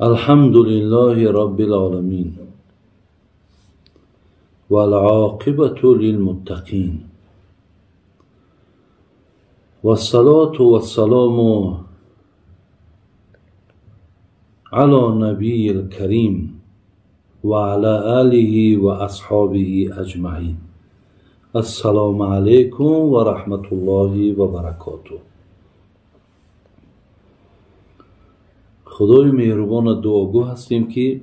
الحمد لله رب العالمين والعاقبة للمتقين والصلاة والسلام على نبي الكريم وعلى آله وأصحابه أجمعين. السلام عليكم ورحمة الله وبركاته. خدای مهربان دعاگو هستیم که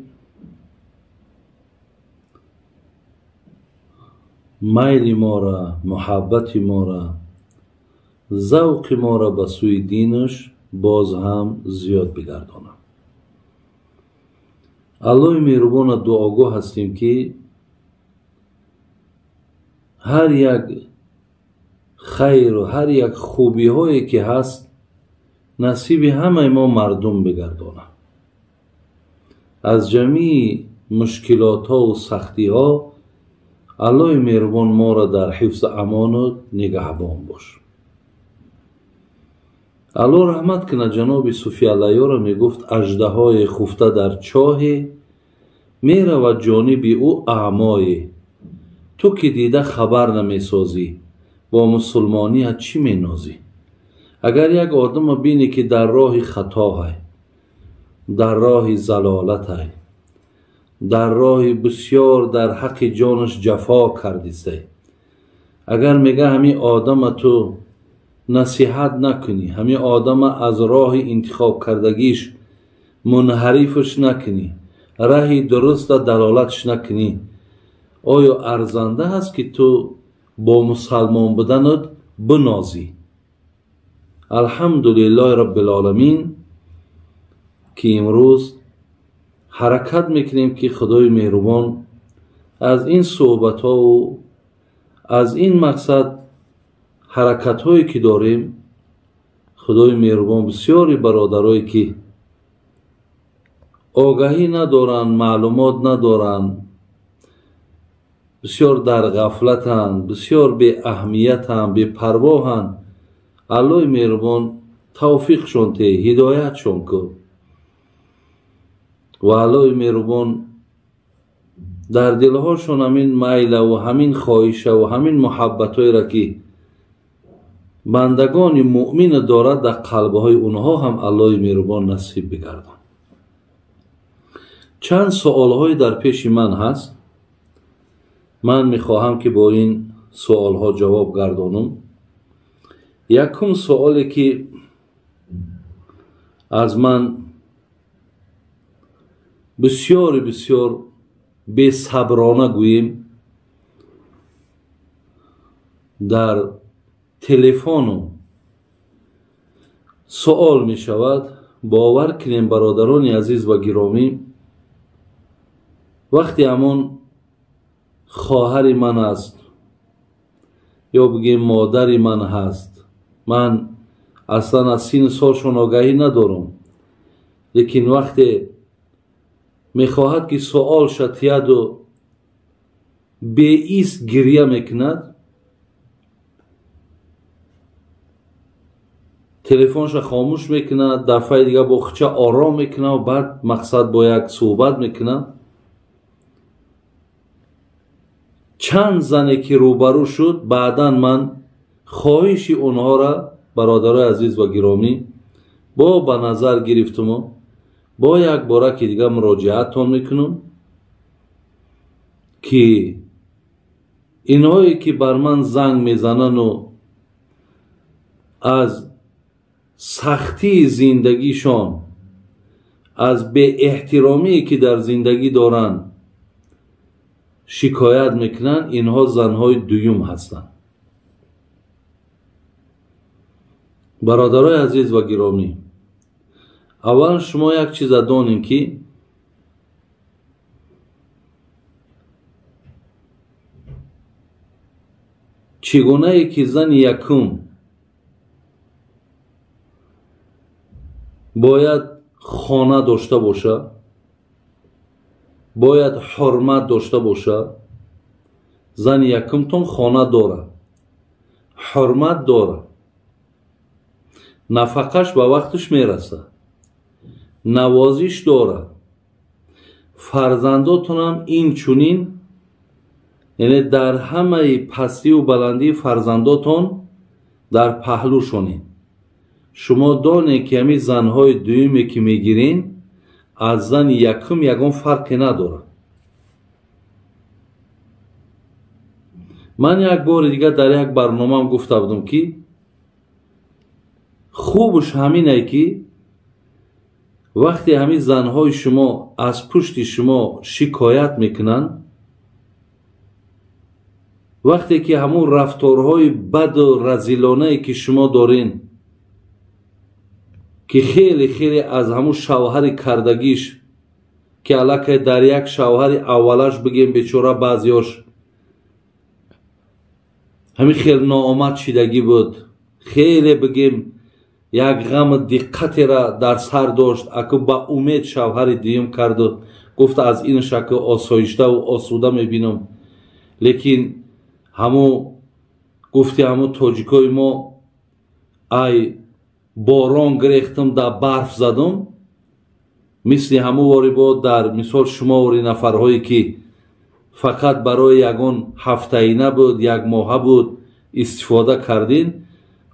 میل ما را، محبت ما را، ذوق ما را به سوی دینش باز هم زیاد بگرداند. الله مهربان دعاگو هستیم که هر یک خیر و هر یک خوبی هایی که هست نصیب همه ما مردم بگردانه. از جمیع مشکلات ها و سختی ها الله مهربان ما را در حفظ امان و نگهبان باش. الله رحمت کنه جناب صوفی علیه را میگفت اژدهای خفته در چاه میرود جانب او اعمای، تو که دیده خبر نمیسازی با مسلمانی از چی مینازی؟ اگر یک آدم بینی که در راه خطا های، در راه زلالت های، در راه بسیار در حق جانش جفا کردیسته، اگر میگه همین آدم تو نصیحت نکنی، همین آدم از راه انتخاب کردگیش منحریفش نکنی، راه درست دلالتش نکنی، آیا ارزنده هست که تو با مسلمان بودنت بنازی؟ الحمدلله رب العالمین که امروز حرکت میکنیم که خدای مهربان از این صحبت ها و از این مقصد حرکت هایی که داریم، خدای مهربان بسیاری برادرایی که آگاهی ندارن، معلومات ندارن، بسیار در غفلتن، بسیار بی اهمیتن، بی پرواهن، الله مهربان توفیقشون ته، هدایتشون کن و الله مهربان در دلهاشون همین میل و همین خواهش و همین محبت‌هایی را که بندگان مؤمن دارد در قلب‌های اونها هم الله مهربان نصیب بگردان. چند سوال‌های در پیش من هست، من میخواهم که با این سوال‌ها جواب گردانم. یکم سوالی که از من بسیار بسیار بی‌صبرانه گوییم در تلفن سوال می شود، باور کنیم برادران عزیز و گرامی، وقتی همان خواهر من است یا بگیم مادر من هست، من اصلا از سین سالشون آگاهی ندارم، لیکن وقتی میخواهد که سوال شتید و بی ایست گریه میکند، تلفنش خاموش میکند، دفعه دیگه با خچه آرام میکنه و بعد مقصد با یک صحبت میکنه. چند زنی که روبرو شد، بعدا من خواهش اونها را برادرای عزیز و گرامی با به نظر گرفتم و با یک باره که دیگه مراجعتان میکنم که اینهایی که بر من زنگ میزنن و از سختی زندگیشان، از بی احترامی که در زندگی دارن شکایت میکنن، اینها زنهای دویم هستند. برادرای عزیز و گرامی، اول شما یک چیز دانین که چگونه که زن یکم باید خانه داشته باشه، باید حرمت داشته باشه، زن یکمتون خانه داره، حرمت داره، نفقش به وقتش میرسه، навозиш дорад. Фарзандотонам ин чунин, яъне дар ҳамаи пастиву баландии фарзандотон дар паҳлӯшонед. Шумо донед, ки ҳамин занҳои дуюме ки мегирин, аз зани якум ягон фарқе надорад. Ман як бори дигар дар як барномаам гуфта будам, ки хубш ҳаминае, ки вақте ҳамин занҳои шумо аз пушти шумо шикоят мекунанд, вақте ки ҳамун рафторҳои баду разилонае ки шумо дорен, ки хеле хеле аз ҳамун шавҳари кардагиш, ки аллакай дар як шавҳари аввалаш бигем бечора баъзеош ҳамин хел ноомад шидагӣ буд, хеле бигем як ғаму диққатера дар сар дошт, аку ба умед шавҳари дуюм карду гуфт аз ин шакл осоиштаву осуда мебинам. Лекин ҳаму гуфти ҳаму тоҷикои мо, ай борон гирехтам, дар барф задум, мисли ҳаму вори бо дар мисол шумо вори нафарҳое ки фақат барои ягон ҳафтаина буд, як моҳа буд истифода кардин,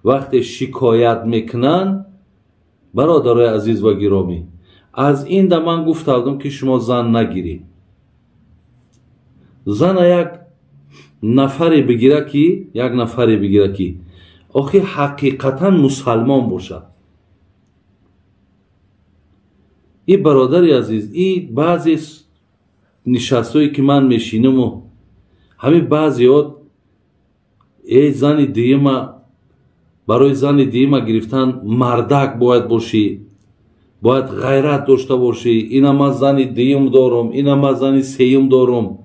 вақте шикоят мекунанд, бародарои азиз ва гиромӣ, аз ин да ман гуфта будам, ки шумо зан нагиред. Зана як нафаре бигира, ки як нафаре бигира, ки охи ҳақиқатан мусалмон бошад. И бародари азиз, и баъзе нишастҳое ки ман мешинаму ҳамин баъзеот эй зани дуюма, барои зани дуюма гирифтан мардак бояд бошӣ, бояд ғайрат дошта бошӣ, ина ман зани дуюм дорум, ина ман зани сеюм дорум.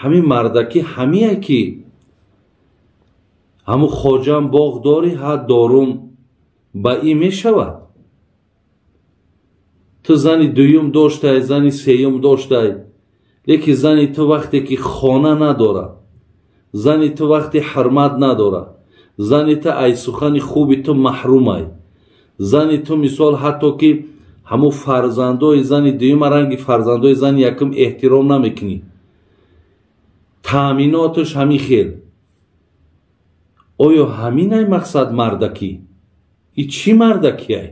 Ҳамин мардакӣ ҳамие ки ҳамун хоҷам боғ дорӣ, ҳа дорум, ба ин мешавад. Ту зани дуюм доштай, зани сеюм доштай, лекин зани ту вақте ки хона надорад, зани ту вақте ҳурмат надорад, зани ту ай сухани хуби ту маҳрумай, зани ту мисол ҳатто ки ҳамун фарзандои зани дуюма ранги фарзандои зани якум эҳтиром намекунӣ, таъминоташ ҳамин хел. Оё ҳаминай мақсад мардакӣ? И чӣ мардакиай?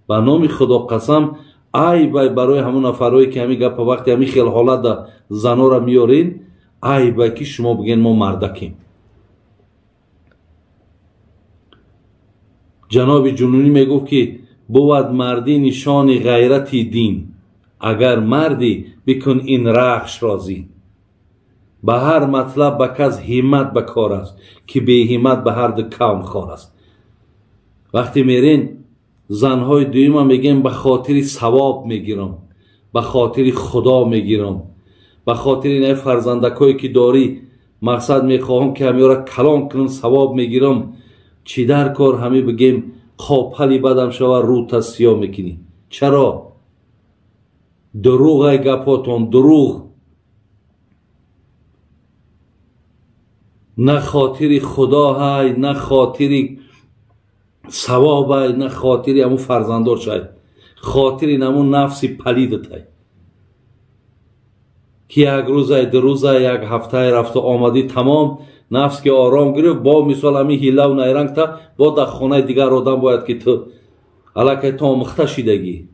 Ба номи Худо қасам, айбай барои ҳамун нафарҳое ки ҳамин гапа вақте ҳамин хел ҳолата занора меёрен, айбай ки шумо бигӯен мо мардакем. Ҷаноби Ҷунунӣ мегуфт, ки бувад мардӣ нишони ғайрати дин, агар мардӣ бикун ин рахшро зин. Ба ҳар матлаб ба кас ҳиммат ба кор аст, ки беҳиммат ба ҳар ду қавм хор аст. Вақте мерен занҳои дуюма мегӯем ба хотири савоб мегирам, ба хотири Худо мегирам, ба хотири ин фарзандакое ки дорӣ мақсад мехоҳам ки ҳамёра калон кунам, савоб мегирам. Чӣ дар кор ҳами бигем қопали бадам шава, рӯта сиёҳ мекунӣ? Чаро? Дурӯғ ай гапотон, дурӯғ. На хотири Худо ҳай, на хотири савоб ай, на хотири ҳамун фарзандош ай, хотири ҳамун нафси палидатай, ки як рӯзай, ду рӯзай, як ҳафтае рафту омадӣ, тамом, нафс ки ором гирифт, бо мисол ҳамин ҳиллаву найрангта бо дар хонаи дигар одам бояд ки ту аллакай ту омӯхта шидагӣ.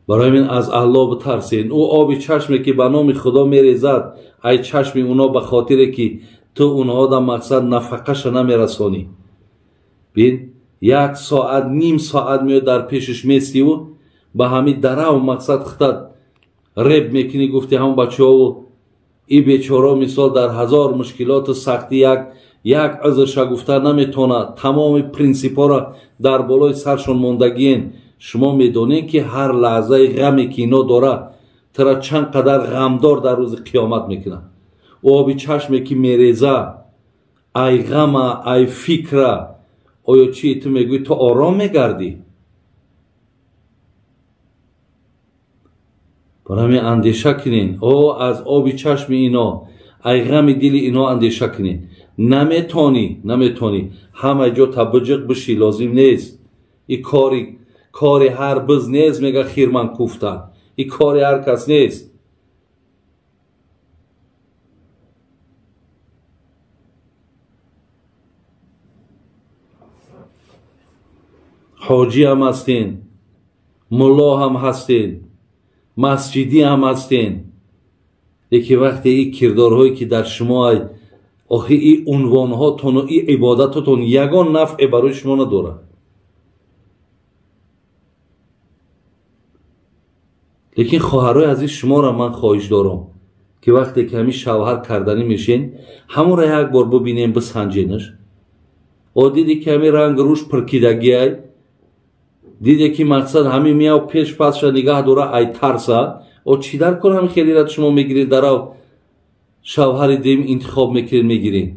Барои мин аз Аллоҳ битарсен. Ӯ оби чашме ки ба номи Худо мерезад, ай чашми уно ба хотире ки ту унҳо дар мақсад нафақаша намерасонӣ. Бин, як соат, ним соат меояд дар пешаш местиву ба ҳамин дарав мақсад хитат реб мекунӣ, гуфти ҳамон бачаҳову и бечора мисол дар ҳазор мушкилоту сахтӣ як узрша гуфта наметавонад, тамоми принсипҳоро дар болои саршон мондагиен. Шумо медонед, ки ҳар лаҳзаи ғаме ки ино дора тура чанд қадар ғамдор дар рӯзи қиёмат мекунад. Ӯ оби чашме ки мереза, ай ғама, ай фикра, оё чи ту мегӯӣ ту ором мегардӣ? Барои ҳамин андеша кунен, о аз оби чашми ино, ай ғами дили ино андеша кунен. Наметонӣ, наметонӣ ҳама ҷо табиҷиқ бишӣ, лозим нест. И кори ҳар биз нест, мега хирман куфтан. И кори ҳар кас нест. Ҳоҷӣ ҳам ҳастен, мулло ҳам ҳастен, масҷидӣ ҳам ҳастен. Лекин вақте и кирдорҳое ки дар шумо охи и унвонҳотону и ибодатотон ягон нафъе барои шумо надорад. Лекин хоҳарҳои азиз, шуморо ман хоҳиш дорам ки вақте ки ҳамин шавҳар карданӣ мешен, ҳамонро як бор бибинем, бисанҷенаш. О диде ки ҳамин ранг рӯш пиркидагиай, диде ки мақсад ҳамин мияв пеш пасша нигаҳ дора, ай тарса. О чӣ дар кор ҳамин хелира шумо мегиред, дарав шавҳари дем интихоб мекунед, мегиред.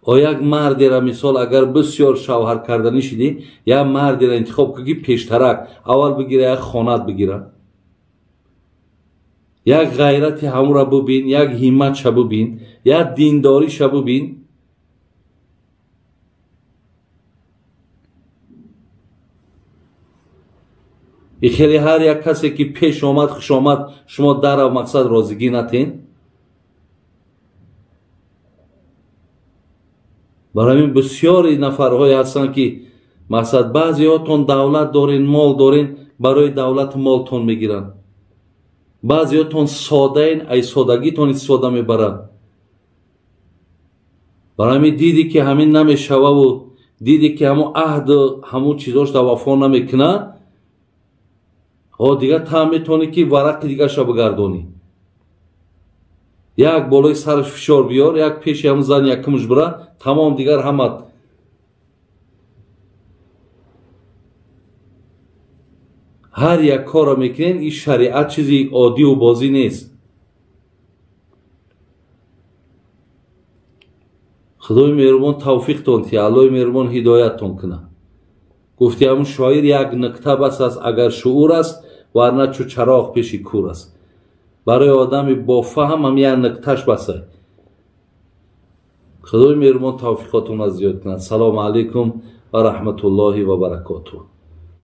О як мардера мисол агар бисёр шавҳар карданӣ шидӣ, як мардера интихоб кун ки пештарак аввал бигира, як хонат бигира, як ғайрати ҳамура бубин, як ҳимматша бубин, як диндориша бубин. И хеле ҳар як касе ки пеш омад, хуш омад, шумо дарав мақсад розигӣ натен. Барои ҳамин бисёри нафарҳое ҳастанд ки мақсад баъзеҳотон давлат дорен, мол дорен, барои давлату молтон мегиранд. Баъзеҳотон содаен, ай содагитон истифода мебаранд. Барои ҳамин диде ки ҳамин намешававу диде ки ҳамун аҳду ҳамун чизошда вафо намекунад, о дигар та метавонӣ ки варақи дигарша бигардонӣ. Як болои сараш фишор биёр, як пеши ҳамун зан якумш бира, тамом дигар ҳамат. Ҳар як корро мекунед, ин шариат чизи оддиву бозӣ нест. Худои меҳрубон тавфиқтон тия, Аллоҳи меҳрубон ҳидояттон кунад. Гуфти ҳамун шоир як нукта бас аст, агар шуур аст, варна чу чароғ пеши кур аст. Барои одами бофаҳм ҳам як нукташ бас аст. Худои меҳрубон тавфиқотонро зиёд кунад. Салому алайкум ва раҳматуллоҳи ва баракотуҳ.